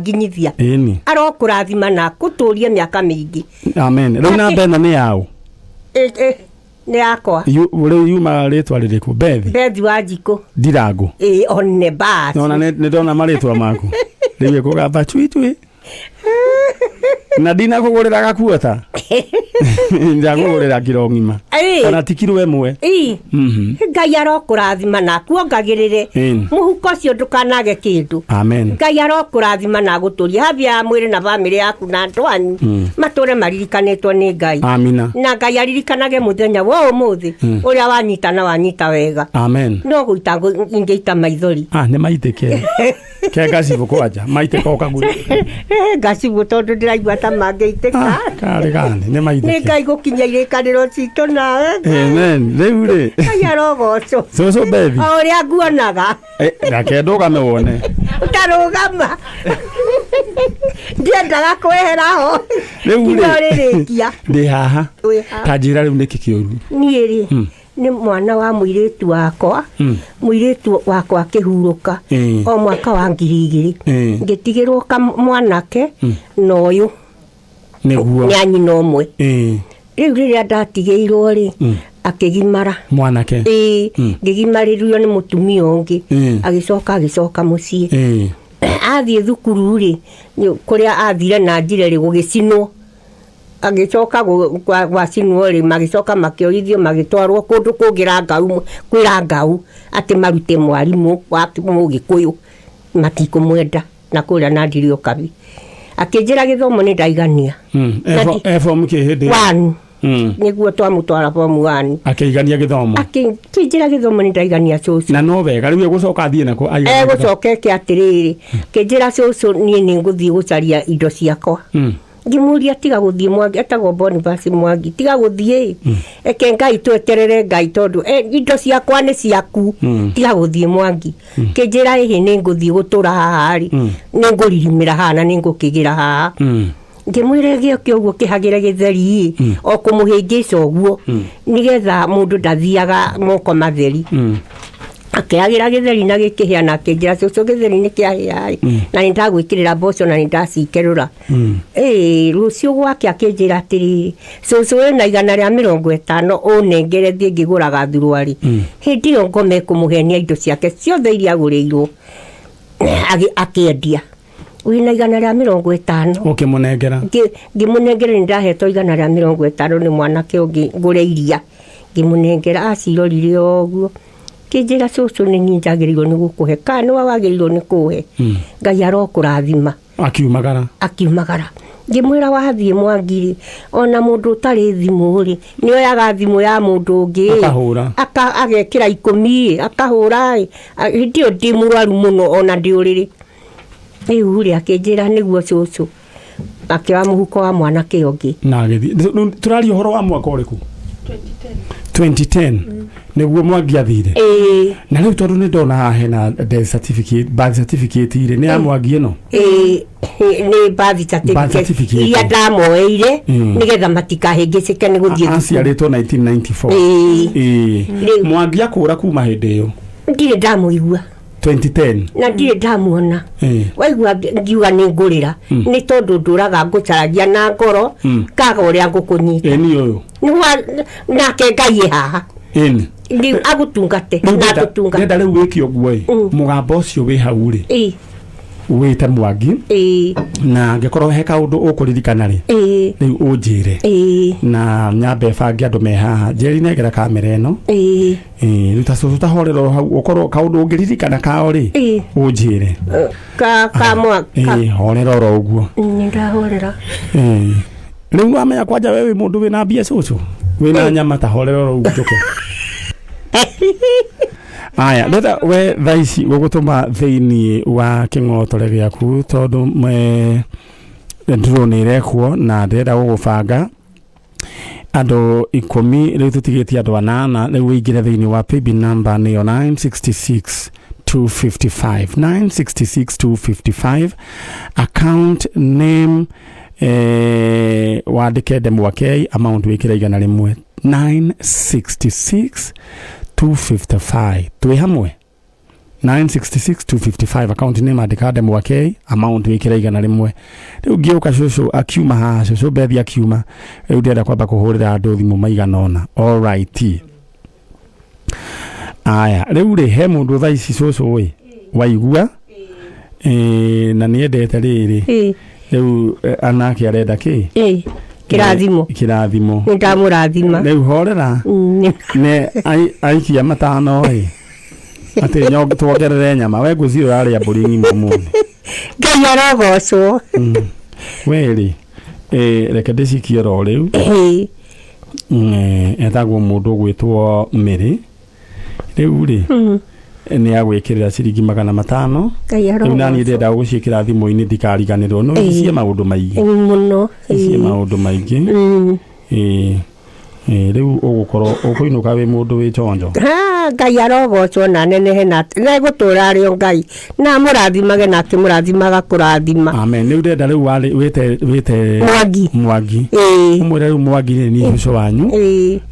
Nginyithia. Ĩni. Arokũrathima na akũtũrie mĩaka mĩingĩ. Amen. Rĩu namba ĩno nĩ yaũ? Nĩ yakwa. Rĩu yuma rĩtwa rĩrĩkũ? Bethi? Bethi wa Njikũ. Ndirangu. Ĩ, one basi. Nona nĩ ndona marĩtwa maku rĩu ĩkũgamba cui cui na ndinakũgũrĩra gakuota, ndakũgũrĩra kiro ng'ima. Ona ti kiro 1. Ĩ. Ngai arokũrathima na akuongagĩrĩre. Mũhuko ũcio ndũkanage kĩndũ. Amen. Ngai arokũrathima na agũtũrie habia ya mwĩrĩ na bamĩrĩ yaku na andũ anyu matũre maririkanĩtwo nĩ Ngai. Amina. Na Ngai aririkanage mũthenya wa ũmũthĩ ũrĩa wanyita na wanyita wega. Amen. No gũita ingĩita maithori. Ah, nĩ maitĩke ke gacibũ kwanja maitĩka ũkagura. Ngacibũ tondũ ndĩraigua ta mangĩitĩka. Ah, karĩ gani nĩ nĩ maitĩke. Ngai gũkinya irĩkanĩro citũ nawe. Amen. Rĩu rĩ, Ngai arogocwo. Cũcũ Bethi. O ũrĩa nguonaga. Reke ndũgame wone. Ũtarũgama, ndiendaga kwehera ho. Rĩu nginya rĩ, ũrĩrĩkia. Ndĩ haha. Wĩ haha. Ta njĩra rĩu nĩkĩ kĩũru? Niĩ rĩ, nĩ mwana wa mũirĩtu wakwa. Mũirĩtu wakwa akĩhurũka o mwaka wa 2000. Ngĩtigĩrwo ka mwanake na ũyũ. Nĩguo. Nĩ anyina ũmwe. Rĩu rĩrĩa ndatigĩirwo rĩ, akĩgimara. Mwanake. Ĩĩ, ngĩgimarĩrio nĩ mũtumia ũngĩ. Agĩcoka mũciĩ. Athiĩ thukuru rĩ, kũrĩa athire na njire rĩ, gũgĩcinwo. Agĩcoka gwacinwo rĩ, magĩcoka makĩoithio, magĩtwarwo kũndũ kũngĩ Rangau, kwĩ Rangau, atĩ marute mwarimũ wa Mũgĩkũyũ, matikũmwenda na kũrĩa Nandiri Okabi. Akĩnjĩra gĩthomo nĩ ndaigania. Na E form kĩ hĩndĩ ĩyo? One. Nĩguo twamũtwara form one. Akĩigania gĩthomo. Akĩnjĩra gĩthomo nĩ ndaigania, cũcũ. Na no wega rĩu egũcoka athiĩ nako aiganie gĩthomo. Egũcoka eke atĩrĩrĩ, kĩnjĩra, "Cũcũ, niĩ nĩ ngũthiĩ gũcaria indo ciakwa." Ngĩmũria, "Tiga gũthiĩ, Mwangi." Etagwo Boniface Mwangi. "Tiga gũthiĩ, eke Ngai, tweterere Ngai, tondũ indo ciakwa nĩ ciaku. Tiga gũthiĩ, Mwangi." Kĩnjĩra, "Ĩhĩ, nĩ ngũthiĩ gũtũra haha rĩ, nĩ ngũririmĩra haha na nĩ ngũkĩgĩra haha." Ngĩmwĩra gĩoke ũguo kĩhagĩre gĩtheri o kũmũhĩngĩca ũguo, nĩgetha mũndũ ndathiaga moko matheri. Akĩhagĩra gĩtheri na gĩkĩhĩa, na akĩnjĩra, "Cũcũ, gĩtheri nĩ kĩahĩa ĩ, na nĩ ndagwĩkĩrĩra mboco na nĩ ndacikerũra." Ĩĩ, rũciũ gwake akĩnjĩra atĩrĩrĩ, "Cũcũ, wĩna 150 ũnengere thiĩ ngĩgũraga thuruarĩ." Hĩndĩ ĩyo ngoma ĩkũmũhenia indo ciake ciothe iria agũrĩirwo akĩendia. "Wĩna 150." Ũkĩmũnengera. Ngĩmũnengera. Nĩ ndahetwo 150 nĩ mwanake ũngĩ ngũre iria. Ngĩmũnengera, acirorire o ũguo, kĩnjĩra, "Cũcũ, nĩ niĩ njagĩrĩirwo nĩ gũkũhe kana nĩwe wagĩrĩirwo nĩ kũhe? Ngai arokũrathima." Akiumagara. Akiumagara. Ngĩmwĩra, "Wathiĩ, Mwangi-rĩ, ona mũndũ ũtarĩ thimũ rĩ, nĩ oyaga thimũ ya mũndũ ũngĩ ĩ, Akahũra. Agekĩra 10 ĩ, akahũra ĩ. Hĩndĩ ĩyo ndĩ mũrwaru mũno, ona ndĩ ũrĩrĩ rĩu rĩ." Akĩnjĩra, "Nĩguo, cũcũ." Akĩoya mũhuko wa mwanake ũngĩ. Na agĩthiĩ. Rĩu tũraria ũhoro wa mwaka ũrĩkũ? 2010 nĩguo Mwangi athire. Ĩĩ. Na rĩu tondũ nĩ ndona haha hena death certificate, birth certificate rĩ, nĩ ya Mwangi ĩno? Ĩĩ, nĩ birth Birth certificate certificate. iria ndamoeire nĩgetha matikahĩngĩcĩke nĩ gũthiĩ thukuru. Aciarĩtwo 1994. Ĩĩ. Ĩĩ. Rĩu. Mwangi akũra kuma hĩndĩ ĩyo. Ndirĩ ndamũigua. 2010. Na ndirĩ ndamuona. Waigua ngiuga nĩ ngũrĩra nĩ tondũ ndũraga ngũcaragia na ngoro kaga ũrĩa ngũkũnyita. Ĩni ũyũ. Nĩwa nake Ngai ĩ haha. Ĩni. Rĩu agũtungate Rĩu na agũtungate. Ndenda rĩu wĩke ũguo ĩ, mũgambo ũcio wĩ hau rĩ, wĩte Mwangi. Na angĩkorwo he kaũndũ ũkũririkana rĩ, rĩu ũnjĩre. Na nyambe bange andũ me haha. Njeri, nengera kamera ĩno. Ĩĩ, rĩu ta cũcũ, ta horera o hau, ũkorwo kaũndũ ũngĩririkana kao rĩ, ũnjĩre. Ka mwa ka. Ĩĩ, horera oro ũguo. Nĩ ndahorera. Ĩĩ. Rĩu wamenya kwanja we wĩ mũndũ wĩna mbia, cũcũ wĩna nyama, ta horera oro ũguo njũke. Aya, ndenda we thaa ici gũgũtũma thĩinĩ wa kĩng'otore gĩaku, tondũ ndũrũ nĩ ĩrekwo na ndĩrenda gũgũbanga andũ 10. Rĩu tũtigĩtie andũ anana. Rĩu ũingĩre thĩinĩ wa paybill number, nĩyo 966 255, 966 255, account name wandĩke Ndemwakei, amount wĩkĩre 100, 966 255. Twĩ hamwe. 966 255 account name andĩka Ndemwa K, amount wĩkĩre 100. Rĩu ngĩũka cũcũ akiuma haha, cũcũ Bethi akiuma, rĩu ndĩrenda kwamba kũhũrĩra andũ thimũ maigana ũna. All right, aya rĩu rĩ, he mũndũ thaa ici cũcũ ĩ waigua na nĩendete rĩrĩ. Rĩu anake arenda kĩ? Kĩrathimo. Kĩrathimo. Nĩ ndamũrathima. Rĩu horera. Nĩ aikia 5 ĩ atĩ tuongerere nyama, we ngwĩciria ũrarĩa mbũri ng'ima ũmũthĩ. Ngai arogocwo. We rĩ, reke ndĩcikie oro rĩu. Etagwo mũndũ ũgwĩtwo Mĩrĩ. Rĩu rĩ, nĩ agwĩkĩrĩra ciringi 500. Ngai Rĩu naniĩ arogocwo. ndĩrenda gũciĩkĩra thimũ-inĩ ndikariganĩrwo, no ici cie maũndũ maingĩ. Mũno. Ici maũndũ maingĩ. Rĩu ũgũkorwo ũkũinũka wĩ mũndũ wĩ chonjo. Ha, Ngai arogocwo na nenehe na negũtũra arĩ o Ngai na amũrathimage na akĩmũrathimaga kũrathima. Amen. Rĩu ndĩrenda rĩu wĩte wĩte Mwangi. Mwangi. Ũmwĩre rĩu Mwangi nĩ niĩ cũcũ wanyu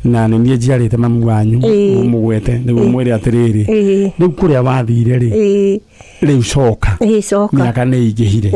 na nĩ niĩ njiarĩte mamu wanyu. Ũmũgwete rĩu ũmwĩre atĩrĩrĩ, rĩu kũrĩa wathire rĩ, rĩu coka. Coka. Mĩaka nĩ ĩingĩhire.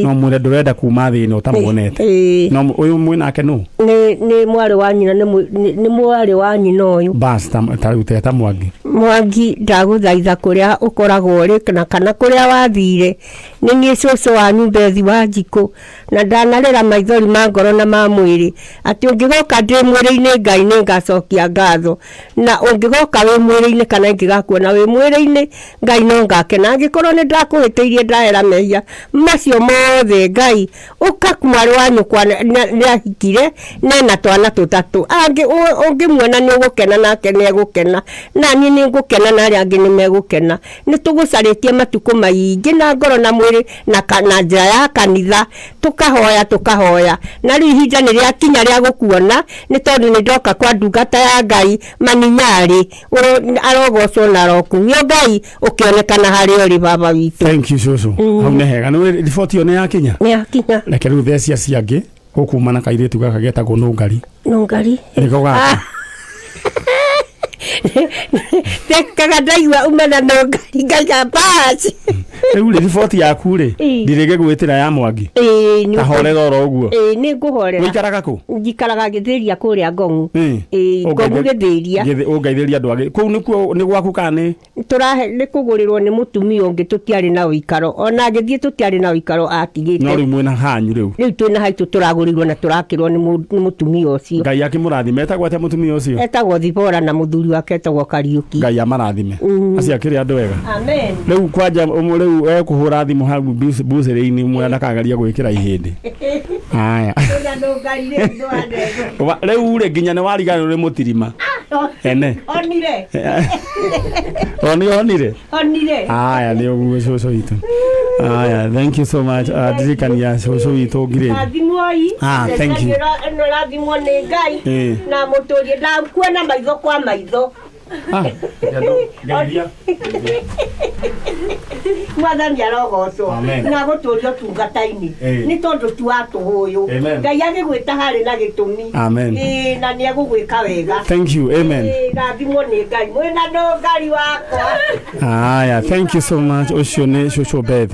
No mwĩre ndũrenda kuma thĩ ĩno ũtamuonete. No ũyũ mwĩnake nũ? Nĩ mwarĩ wa nyina, nĩ mwarĩ wa nyina ũyũ. Bas, ta rĩu teta Mwangi. Mwangi, ndagũthaitha kũrĩa ũkoragwo ũrĩ na kana kũrĩa wathire, nĩ niĩ cũcũ wanyu Bethi wa Njikũ, na ndanarĩra maithori ma ngoro na ma mwĩrĩ atĩ ũngĩgoka ndĩ mwĩrĩ-inĩ Ngai nĩ ngacokia ngatho, na ũngĩgoka wĩ mwĩrĩ-inĩ kana ingĩgakuona wĩ mwĩrĩ-inĩ Ngai no ngakena. Angĩkorwo nĩ ndakũhĩtĩirie ndahera mehia macio mothe, Ngai ũka mwarĩ wa nyũkwa nĩ ahikire nena twana tũtatũ, ũngĩmuona nĩ ũgũkena nake nĩ egũkena, na niĩ nĩ ngũkena na arĩa angĩ nĩ megũkena. Nĩ tũgũcarĩtie matukũ maingĩ na ngoro na mwĩrĩ na njĩra ya kanitha, tũkahoya tũkahoya, na rĩu ihinda nĩ rĩakinya rĩa gũkuona, nĩ tondũ nĩ ndoka kwa ndungata ya Ngai Maninyarĩ, arogocwo na arokumio Ngai ũkĩonekana harĩa ũrĩ baba witũ. Thank you cũcũ. Hau nĩ hega. Nĩ riboti ĩyo nĩ yakinya? Nĩ yakinya. Reke rĩu thecia ciangĩ ũkuma na kairĩtu gaka getagwo Nũngari. Nũngari. Nĩko gaka. Tekaga ndaigua uma na Nũngari ngaiga basi. Rĩu rĩ, riboti yaku rĩ, ndirĩgĩgwĩtĩra ya Mwangi. Tahorera oro ũguo. Nĩ ngũhorera. Ũikaraga kũ? Njikaraga Gĩthĩria kũrĩa Ngong'u. Ngong'u Gĩthĩria. Ũngaithĩria andũ angĩ. Kũu nĩkuo nĩ gwaku kana nĩ? Tũrahe nĩ kũgũrĩrwo nĩ mũtumia ũngĩ, tũtiarĩ na ũikaro, ona agĩthiĩ tũtiarĩ na ũikaro atigĩte. No rĩu mwĩna hanyu rĩu. Rĩu twĩna haitũ, tũragũrĩirwo na tũrakĩrwo nĩ mũtumia ũcio. Ngai akĩmũrathime. Etagwo atĩa mũtumia ũcio? Etagwo Thibora na mũthuri wake etagwo Kariũki. Ngai amarathime. Acio akĩrĩ andũ ega. Amen. Rĩu kwanja rĩu ekũhũra thimũ hau mbucĩrĩ-inĩ mwena ndakageria gwĩkĩra ihĩndĩ. Aya. Rĩu rĩ, nginya nĩ wariganĩrwo nĩ mũtirima. Ene. Onire. Oni onire. Onire. Aya nĩ ũguo cũcũ witũ. Aya, thank you so much. Ndirikania cũcũ witũ ngirĩndi. Rathimwoi. Thank you. Ĩno rathimwo nĩ Ngai na mũtũrie ndakuona maitho kwa maitho. Ngeithia. Mwathani arogocwo Amen. na gũtũria ũtungata-inĩ nĩ tondũ ti wa tũhũ ũyũ. Amen. Ngai agĩgwĩta harĩ na gĩtũmi. Amen. Na nĩ egũgwĩka wega. Thank you. Amen. Rathimwo nĩ Ngai mwĩna Nũngari wakwa. Aya, thank you so much. Ũcio nĩ cũcũ Beth.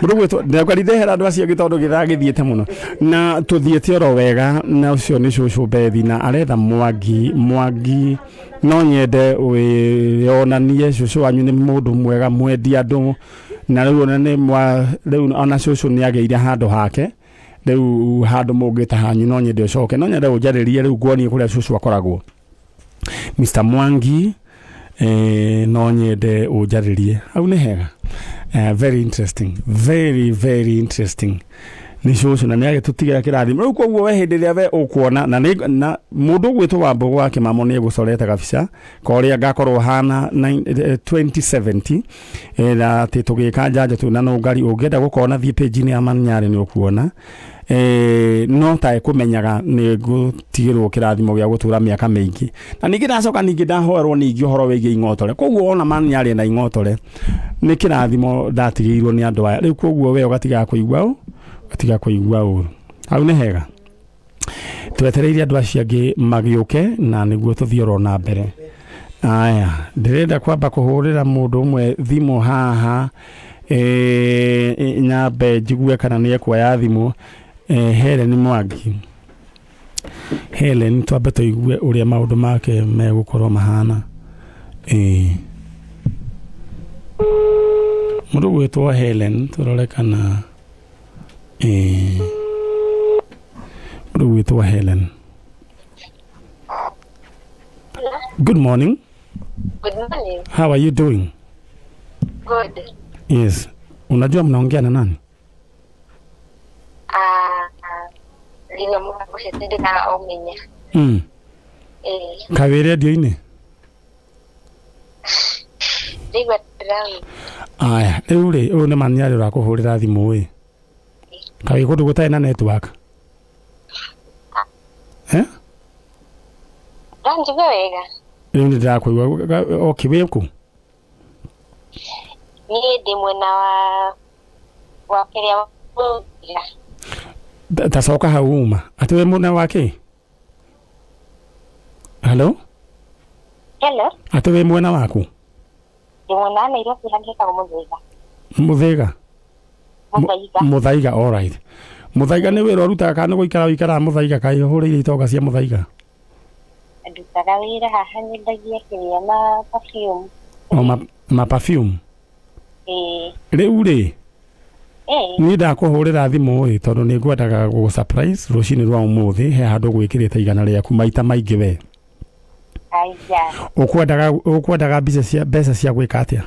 Mũndũ gwĩtwo ndakwarithehera andũ acio angĩ tondũ gĩthaa gĩthiĩte mũno na tũthiĩte oro wega, na ũcio nĩ cũcũ Beth na aretha Mwangi. Mwangi, no nyende wĩyonanie cũcũ wanyu nĩ mũndũ mwega, mwendi andũ, na rĩu ona nĩ mwa rĩu ona cũcũ nĩ agĩire handũ hake rĩu, handũ mũngĩta hanyu. No nyende ũcoke, no nyende ũnjarĩrie rĩu nguonie kũrĩa cũcũ akoragwo. Mr Mwangi, no nyende ũnjarĩrie hau nĩ hega. Very interesting, very very interesting. Nĩ cũcũ na nĩ agĩtũtigĩra kĩrathimo rĩu, koguo we hĩndĩ ĩrĩa we ũkuona na nĩ na mũndũ ũgwĩtwo Wambũgũ wa Kĩmamo nĩ egũcorete gabica korĩa ngakorwo hana 2070, na atĩ tũgĩka njanjo twĩna Nũngari. Ũngĩenda gũkona, thiĩ page-inĩ ya Manyarĩ nĩ ũkuona. No ta ekũmenyaga nĩ ngũtigĩrwo kĩrathimo gĩa gũtũra mĩaka mĩingĩ, na ningĩ ndacoka ningĩ ndahoerwo ningĩ ũhoro wĩgiĩ ing'otore, koguo ona Manyarĩ na ing'otore nĩ kĩrathimo ndatigĩirwo nĩ andũ aya rĩu, koguo we ũgatiga kũigua ũ ũgatiga kũigua ũru. Hau nĩ hega, twetereire andũ acio angĩ magĩũke na nĩguo tũthiĩ oro na mbere. Aya, ndĩrenda kwamba kũhũrĩra mũndũ ũmwe thimũ haha, nyambe njigue kana nĩ ekuoya thimũ. Helen Mwangi. Helen, twambe tũigue ũrĩa maũndũ make megũkorwo mahana. Mũndũ gwĩtwo Helen, tũrore kana mũndũ gwĩtwo Helen. Good morning. Good morning. How are you doing? Good. Yes. Unajua mnaongea na nani? Lino mũgambo ndĩra ũmenya. Kaĩ radio-inĩ? Ndĩigua ndĩraũigua. Aya, rĩu rĩ, ũyũ nĩ mani arĩ ũrakũhũrĩra thimũ ĩ. Kaĩ kũndũ gũtarĩ na network? Ũranjigua wega? Rĩu nĩ ndĩrakũigua. Okay, wĩ kũ? Niĩ ndĩ mwena wa kĩrĩa wa Tacoka hau uma. Atĩ wĩ mwena wa kĩ? Hello? Hello? Atĩ wĩ mwena waku? Ndĩ mwena wa Nairobi handũ hetagwo Mũthaiga. Mũthaiga? Mũthaiga. Mũthaiga, all right. Mũthaiga nĩ wĩra ũrutaga kana nĩ gũikara ũikaraga Mũthaiga? Kaĩ ũhũrĩire itonga cia Mũthaiga? Ndutaga wĩra haha, nyendagia kĩrĩa ma perfume. O ma perfume? Ĩĩ. Rĩu rĩ, niĩ ndakũhũrĩra thimũ ĩ tondũ nĩ ngwendaga gũgũ surprise rũcinĩ rwa ũmũthĩ. He handũ gwĩkĩrĩte igana rĩaku maita maingĩ we. Aya. Ũkwendaga mbeca cia gwĩka atĩa?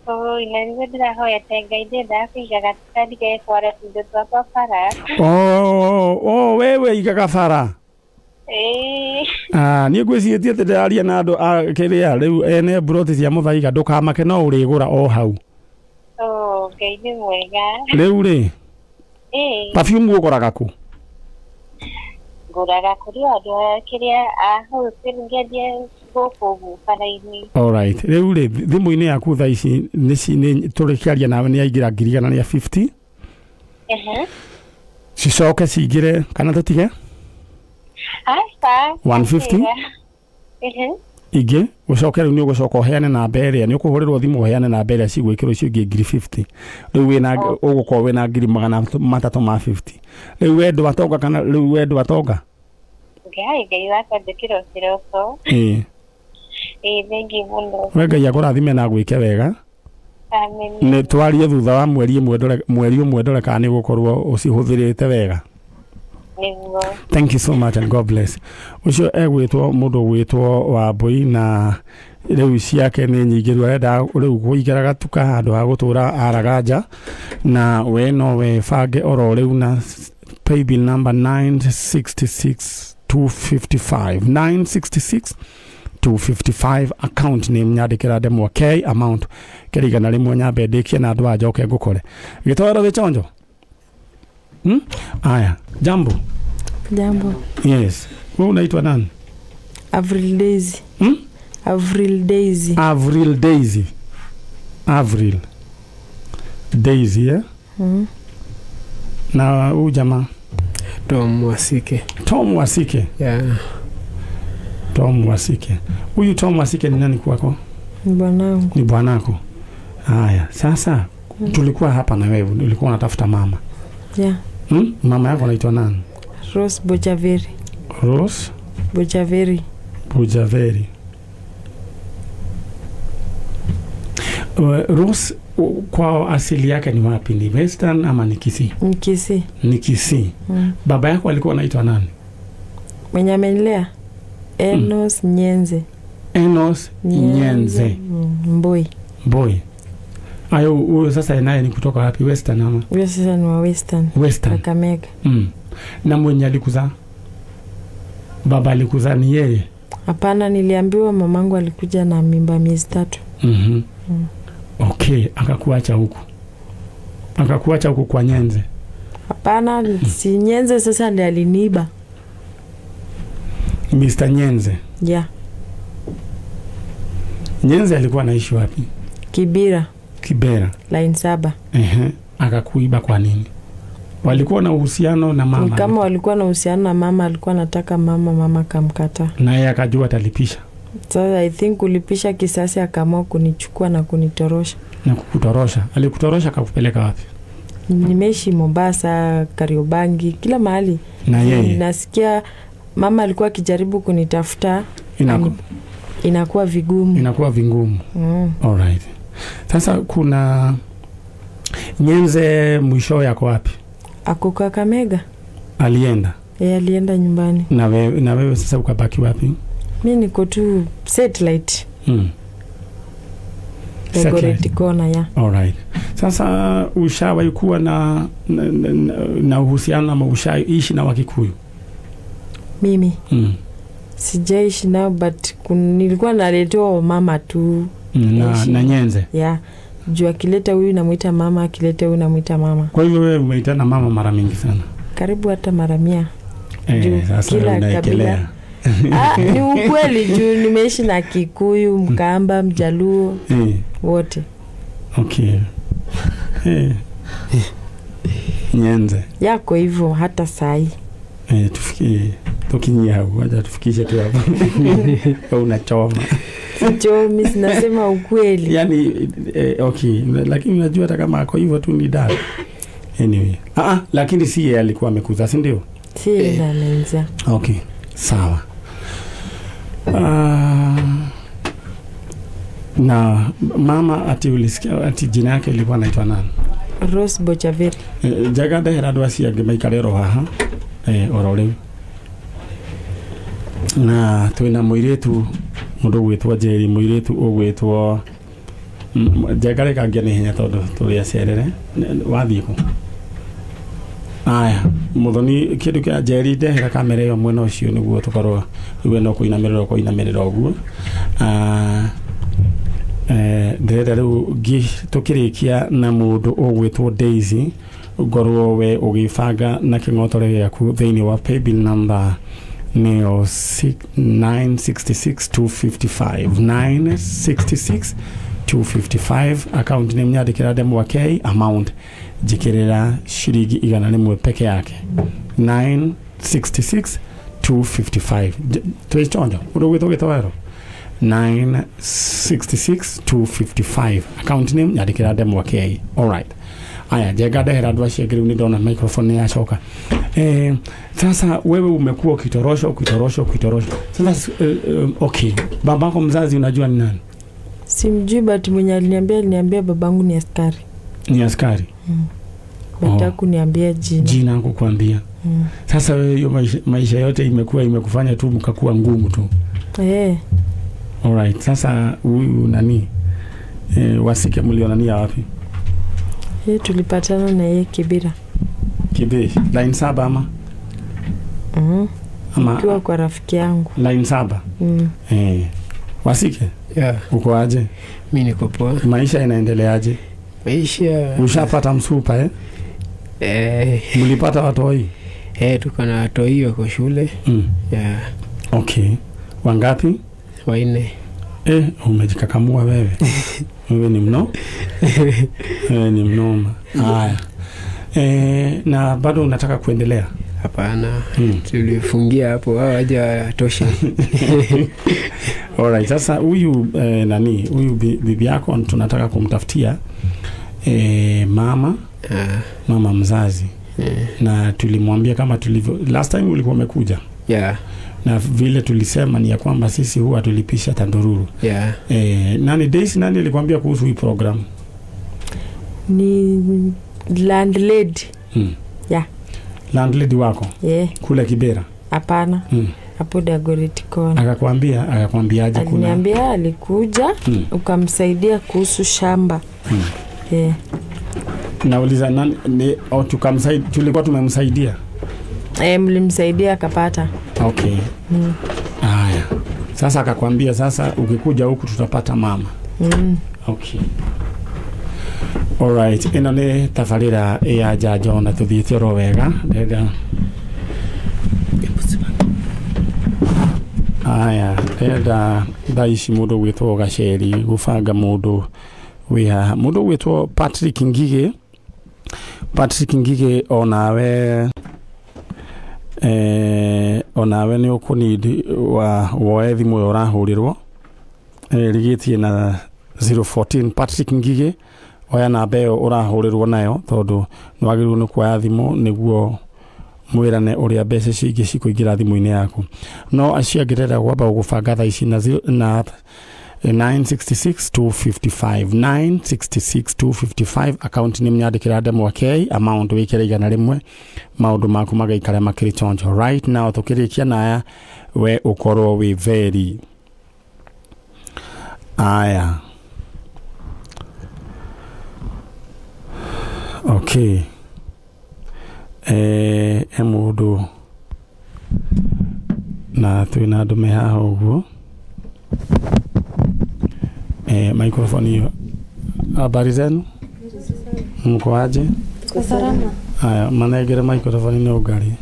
Oi, na nĩguo ndĩrahoete Ngai, ndĩrendaga kũiga gatuka ndigetware tũindo twakwa bara. Oh, wewe igaga bara. Ĩĩ. Niĩ ngwĩcirĩtie atĩ ndĩraria na andũ a kĩrĩa rĩu ene mburoti cia Mũthaiga. Ndũkamake, no ũrĩgũra o hau. Oh, Ngai nĩ mwega. Rĩu rĩ, perfume ũgũraga kũ? Ngũraga kũrĩ o andũ a kĩrĩa a wholesale, ngĩendia gũkũ ũguo bara-inĩ. Alright. Rĩu rĩ, thimũ-inĩ yaku thaa ici nĩ tũrĩkĩaria nawe nĩ yaingĩra 150,000. Cicoke cingĩre kana tũtige? Aca. 150? Ingĩ ũcoke rĩu nĩ ũgũcoka ũheane namba ĩrĩa nĩ ũkũhũrĩrwo thimũ, ũheane namba ĩrĩa cigwĩkĩrwo icio ingĩ 50,000. Rĩu wĩna ũgũkorwo wĩna 350,000. Rĩu we ndwatonga kana rĩu we ndwatonga? Ngai, Ngai wakwa njĩkĩra kĩroko. Ĩĩ. Ĩĩ, thengiũ mũno. We Ngai akũrathime na agwĩke wega. Amen. Nĩ twarie thutha wa mweri ĩmwe ndore, mweri ũmwe ndore kana nĩ ũgũkorwo ũcihũthĩrĩte wega. Nĩguo. Thank you so much and God bless. Ũcio egwĩtwo mũndũ ũgwĩtwo Wambui, na rĩu ciake nĩ nyingĩ. Rĩu arenda rĩu kũingĩra gatuka handũ ha gũtũra araga nja, na we no we bange oro rĩu na paybill number 966 255, 966 255, account name nyandĩkĩra ndemwa K, amount kĩrĩ 100. Nyambe ndĩkie na andũ aya njoke ngũkore gĩtoero gĩchonjo. Aya, jambo. Jambo. Yes, wewe unaitwa nani? Avril Daisy. Avril Daisy. Avril Daisy. Avril Daisy, eh? Na huyu jamaa? Tom Wasike. Tom Wasike. Yeah. Tom Wasike. Huyu Tom Wasike ni nani kwako? Ni bwanangu. Ni bwanako. Haya, sasa tulikuwa hapa na wewe, ulikuwa unatafuta mama. Yeah. Mama yako anaitwa nani? Rose Bochaveri. Rose Bochaveri. Bochaveri. Rose kwa asili yake ni wapi? Ni Western ama ni Kisii? Ni Kisii. Ni Kisii. Baba yako alikuwa anaitwa nani? Mwenye amenilea? Enos Nyenze. Enos Nyenze. Mboi. Mboi. Ayo, huyo sasa naye ni kutoka wapi? Western ama? Huyo sasa ni wa Western. Western. Kakamega. Na mwenye alikuzaa? Baba alikuzaa ni yeye? Hapana, niliambiwa mamangu alikuja na mimba miezi 3. Okay, akakuacha huku. Akakuacha huku kwa Nyenze. Hapana, si Nyenze, sasa ndiye aliniiba. Mr. Nyenze. Yeah. Nyenze alikuwa anaishi wapi? Kibera. Kibera. Line 7. Akakuiba kwa nini? Walikuwa na uhusiano na mama? Kama walikuwa na uhusiano na mama, alikuwa anataka mama, mama akamkataa. Na yeye akajua atalipisha. Sasa I think kulipisha kisasi akaamua kunichukua na kunitorosha. Na kukutorosha. Alikutorosha akakupeleka wapi? Nimeishi Mombasa, Kariobangi, kila mahali. Na yeye Nasikia mama alikuwa akijaribu kunitafuta, inakuwa vigumu. Inakuwa vingumu. Alright. Sasa kuna Nyenze mwisho yako wapi? Ako Kakamega. Alienda. Yeye alienda nyumbani. Na wewe sasa ukabaki wapi? Mi niko tu satellite. Dagoretti Corner, ya. Alright. Sasa ushawahi kuwa na uhusiano ama ushaishi na Wakikuyu? Mimi sijaishi nao, but nilikuwa naletewa mama tu. Na Nyenze. Ya. Juu akileta huyu namuita mama, akileta huyu namuita mama. Kwa hivyo wewe umeitana mama mara mingi sana. Karibu hata mara 100. Juu sasa kila unaekelea. kabila. Ni ukweli juu nimeishi na Kikuyu, Mkamba, Mjaluo wote. Okay. Nyenze. Yako hivyo hata sahi. Tufikie tukinyia hapo, acha tufikishe tu hapo. Wewe unachoma. Sichomi, sinasema ukweli. Yaani okay, lakini unajua hata kama ako hivyo tu ni dada. Anyway. Lakini si yeye alikuwa amekuza, si ndio? Si yeye amenza. Okay. Sawa. Na mama ati ulisikia ati jina yake ilikuwa anaitwa nani? Rose Bochaveri. Njaga ndehera andũ acio angĩ maikare oro haha oro rĩu. Na twĩna mũirĩtu mũndũ ũgwĩtwo Njeri, mũirĩtu ũgwĩtwo Njenga rĩkangia nĩ hinya tondũ tũrĩ acerere. Wathiĩ kũ? Aya, Muthoni kĩndũ kĩa Njeri ndehera kamera ĩyo mwena ũcio nĩguo tũkorwo rĩu we no kũinamĩrĩra ũkũinamĩrĩra ũguo. Ndĩrenda rĩu tũkĩrĩkia na mũndũ ũgwĩtwo Daisy, ngorwo we ũgĩbanga na kĩng'otore gĩaku thĩinĩ wa paybill number nĩyo 966255 966255 account name nyandĩkĩra Ndemwa K, amount njĩkĩrĩra ciringi 100 peke yake 966255. Twĩ chonjo ũndũ ũgwĩtwo gĩtoero 966255 account name nyandĩkĩra Ndemwa K. Alright. Aya, Njenga ndehera andũ acio angĩ rĩu nĩ ndona microphone nĩ yacoka. Sasa wewe umekuwa ukitorosha. Sasa okay, babako mzazi unajua ni nani? Simjui, but mwenye aliniambia babangu ni askari. Ni askari? But hakuniambia jina. Jina hakukuambia. Sasa wewe hiyo maisha yote imekuwa imekufanya tu mkakuwa ngumu tu. Alright. Sasa huyu nani? Wasike mlionania wapi? Tulipatana na yeye Kibira. Kibira. Line 7 ama? Ama nikiwa kwa rafiki yangu. Line 7. Wasike? Yeah. Uko aje? Mimi niko poa. Maisha inaendeleaje? Maisha. Ushapata msupa Mlipata watoi? Tuko na watoi wako shule. Yeah. Okay. Wangapi? 4. Umejikakamua wewe. Wewe ni mno? Wewe ni mnoma. Haya. Na bado unataka kuendelea? Hapana. Tulifungia hapo, hao hawajatosha. Alright, sasa huyu nani, huyu bibi yako tunataka kumtafutia mama, mama mzazi. Na tulimwambia kama tulivyo last time ulikuwa umekuja. Yeah. Na vile tulisema ni ya kwamba sisi huwa tulipisha tandururu. Yeah. Nani Daisy, nani alikwambia kuhusu hii program? Ni landlady. Yeah. Landlady wako? Yeah. Kule Kibera? Hapana. Hapo Dagoretti Corner. Akakwambiaje kuna? Aliniambia alikuja ukamsaidia kuhusu shamba. Yeah. Nauliza nani ni tukamsaidia, tulikuwa tumemsaidia? Mlimsaidia akapata. Okay. Haya. Sasa akakwambia sasa ukikuja huku tutapata mama. Okay. Alright, ino ni tabarira ya njanjo na tuthiĩte oro wega. Ndĩrenda Aya, ndĩrenda thaa ici mũndũ ũgwĩtwo Gaceri gũbanga mũndũ wĩ haha. Mũndũ ũgwĩtwo Patrick Ngigĩ. Patrick Ngigĩ onawe Onawe nĩ ũkũnidi wa woe thimũ ĩyo ũrahũrĩrwo ĩrigĩtie na 014 Patrick Ngige, oya namba ĩyo ũrahũrĩrwo nayo tondũ nĩwagĩrĩirwo nĩ kuoya thimũ nĩguo mwĩrane ũrĩa mbeca icio ingĩ cikũingĩra thimũ-inĩ yaku. No acio angĩ ndĩrenda gwamba gũbanga thaa ici na 966 255 966 255 account nĩ mnyandĩkĩra ndemwa K, amount wĩkĩre 100, maũndũ maku magaikara makĩrĩ chonjo. Right now tũkĩrĩkia naya we ũkorwo wĩ very aya. Okay, e mũndũ na twĩna andũ me haha ũguo. Microphone hiyo. Habari zenu, mko aje? Salama. Haya, manegere microphone ni ugari.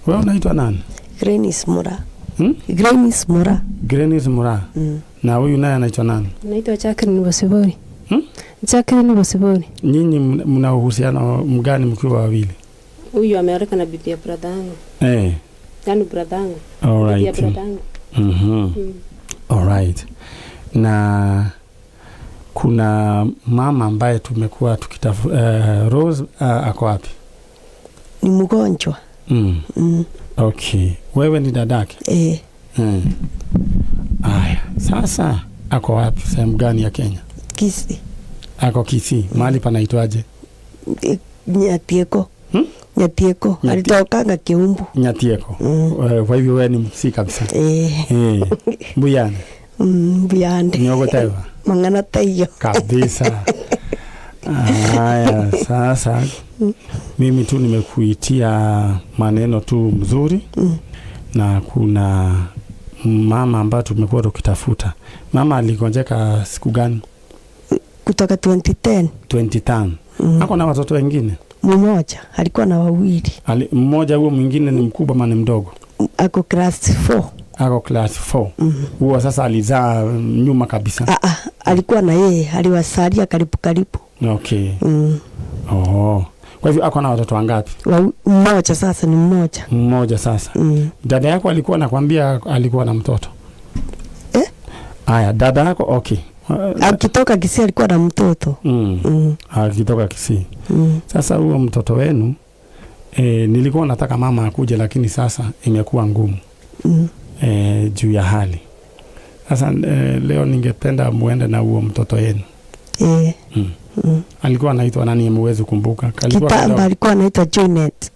Wewe unaitwa nani? Grenis Mura. Grenis Mura. Grenis Mura. Na huyu naye anaitwa nani? Naitwa Jacqueline Bosibori. Jacqueline Bosibori. Nyinyi mna uhusiano mgani mkiwa wawili? Huyu ameoleka na bibi ya brother yangu. Yaani brother yangu. All Bibi ya right. brother yangu. All right. Na kuna mama ambaye tumekuwa tukitafuta, Rose, ako wapi? Ni mgonjwa. Okay. Wewe ni dadake? Aya, sasa ako wapi? Sehemu gani ya Kenya? Kisii. Ako Kisii. Mahali panaitwaje? Nyatieko. Nyatieko. Alitokanga Kiumbu. Nyatieko. Kwa hivyo wewe ni Mkisii kabisa. Mbuyane. Mbuyane. Nyogotewa. Mangana taiyo. Kabisa. Haya, sasa mimi tu nimekuitia maneno tu mzuri. Na kuna mama ambaye tumekuwa tukitafuta. Mama aligonjeka siku gani? Kutoka 2010. 2010. Ako na watoto wengine? Mmoja, alikuwa na wawili. Mmoja huo mwingine ni mkubwa ama ni mdogo? Ako class 4. Ako class 4. Huo sasa alizaa nyuma kabisa. Alikuwa na yeye, aliwasalia karibu karibu. Okay. Oh. Kwa hivyo ako na watoto wangapi? Mmoja sasa, ni mmoja. Mmoja sasa. Dada yako alikuwa anakuambia alikuwa na mtoto? Aya, dada yako okay. Akitoka Kisii alikuwa na mtoto. Akitoka Kisii. Sasa huo mtoto wenu nilikuwa nataka mama akuje lakini sasa imekuwa ngumu. Juu ya hali. Sasa leo ningependa muende na huo mtoto wenu. Alikuwa anaitwa nani, muwezi kumbuka? Kitambo alikuwa anaitwa Junet.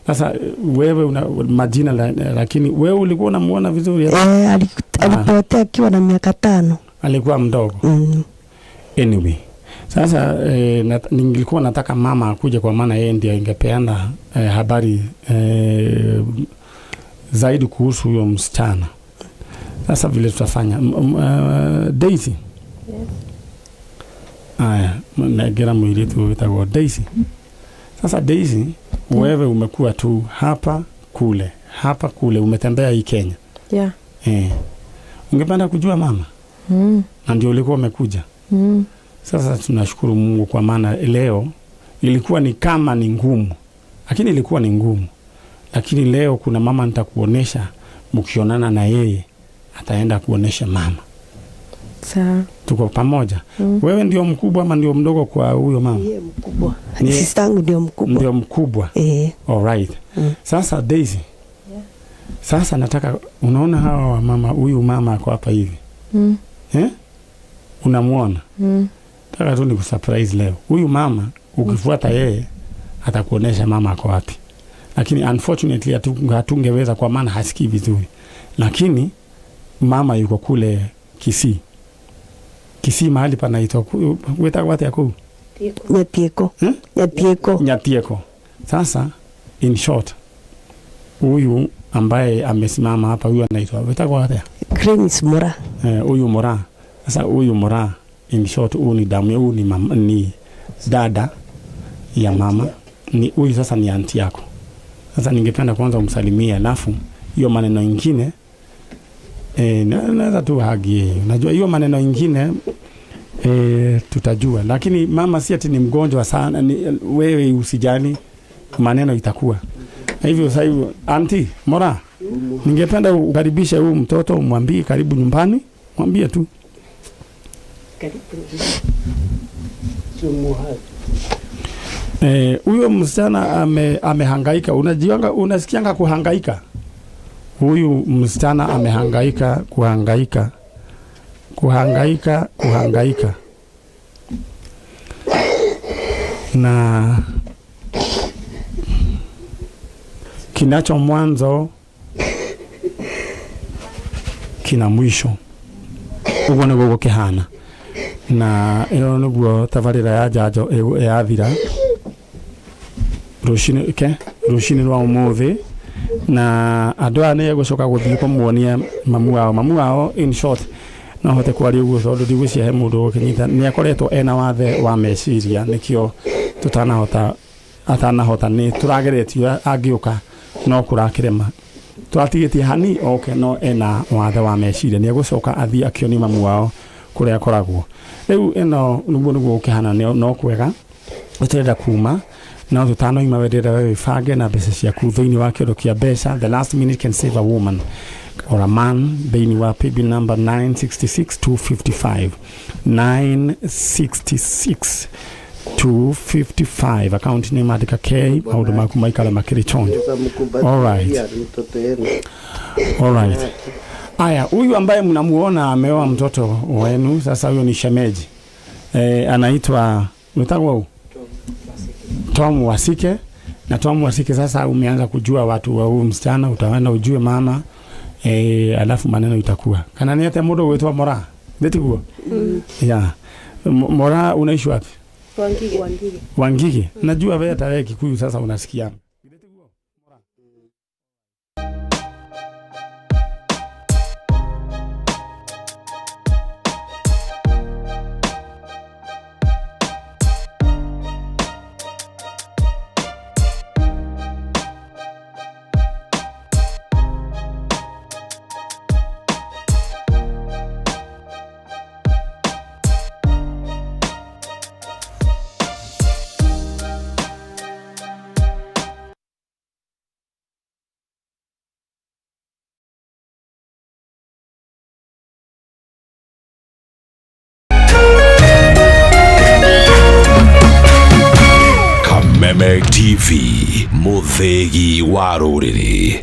Sasa wewe una majina lakini wewe ulikuwa unamuona vizuri? Alipotea akiwa na miaka 5. Alikuwa mdogo. Anyway, sasa nilikuwa nataka mama akuje kwa maana yeye ndiye ingepeana habari zaidi kuhusu huyo msichana. Sasa vile tutafanya Daisy. Yes. Aya, negera mwiritu witagwo Daisy. Sasa Daisy, wewe umekuwa tu hapa kule, hapa kule, umetembea hii Kenya. Yeah. Ungependa kujua mama? Na ndio ulikuwa umekuja. Sasa tunashukuru Mungu kwa maana leo ilikuwa ni kama ni ngumu. Lakini ilikuwa ni ngumu. Lakini leo kuna mama nitakuonesha, mkionana na yeye ataenda kuonesha mama. Sawa. Tuko pamoja. Wewe ndio mkubwa ama ndio mdogo kwa huyo mama? Yeye mkubwa. Sister yangu ndio mkubwa. Ndio mkubwa. All right. Sasa Daisy. Yeah. Sasa nataka unaona hawa wa mama, huyu mama ako hapa hivi. Unamuona? Nataka tu nikusurprise leo. Huyu mama ukifuata yeye atakuonesha mama ako wapi. Lakini unfortunately hatungeweza kwa maana hasikii vizuri. Lakini mama yuko kule Kisii. Kisii mahali panaitwa weta yako? Nyatieko. Nyatieko. Nyatieko. Sasa in short huyu ambaye amesimama hapa huyu anaitwa weta? Grenis Mura. Huyu Mura. Sasa huyu Mura in short huyu ni damu, huyu ni mama, ni dada ya mama. Ni huyu sasa ni aunti yako. Sasa ningependa kwanza umsalimie alafu hiyo maneno mengine naweza tu hagi. Unajua hiyo maneno mengine tutajua. Lakini mama si ati ni mgonjwa sana, ni, wewe usijali maneno itakuwa. Hivyo sasa hivi anti Mora, ningependa ukaribishe huyu mtoto, umwambie karibu nyumbani, mwambie tu. Huyo msichana amehangaika. Unajianga, unasikianga kuhangaika? Huyu msichana amehangaika, kuhangaika. Na kinacho mwanzo kina mwisho. Uguo niguo gukihana. Na ĩyo nĩguo tabarĩra ya njanjo yathira rũcinĩ rwa ũmũthĩ, na andũ aya nĩ egũcoka gũthiĩ kũmuonia mamu wao. Mamu wao in short no hote kwaria ũguo tondũ ndigwĩciria he mũndũ ũgũkĩnyita, nĩ akoretwo ena wathe wa meciria, nĩkĩo tũtanahota atanahota nĩ tũrageretie angĩũka no kũrakĩrema tũratigĩtie hani oke, no ena wathe wa meciria, nĩ egũcoka athiĩ akĩonie mamu wao kũrĩa akoragwo. Rĩu ĩno nĩguo gũkĩhana, no kwega ũtĩrenda kuma no tũtanoima wendera we wĩbange na mbeca ciaku thĩinĩ wa kĩondo kĩa mbeca. The last minute can save a woman or a man thĩinĩ wa paybill number 966255 966 255 account name andĩka K, maũndũ maku maikare makĩrĩ chonjo. All right. All right. Aya, huyu ambaye mnamuona ameoa mtoto wenu sasa, huyo ni shemeji. Anaitwa unataka Tom Wasike. Na Tom Wasike sasa umeanza kujua watu wa huyu msichana, utaenda ujue mama alafu maneno itakuwa. Kana ni ate mundu gwitwa Mora? Nditiguo? Yeah. Mora unaishi wapi? Wangige. Wangige. Najua wewe hata wewe Kikuyu sasa unasikia. Kameme TV, Muthegi wa rũrĩrĩ.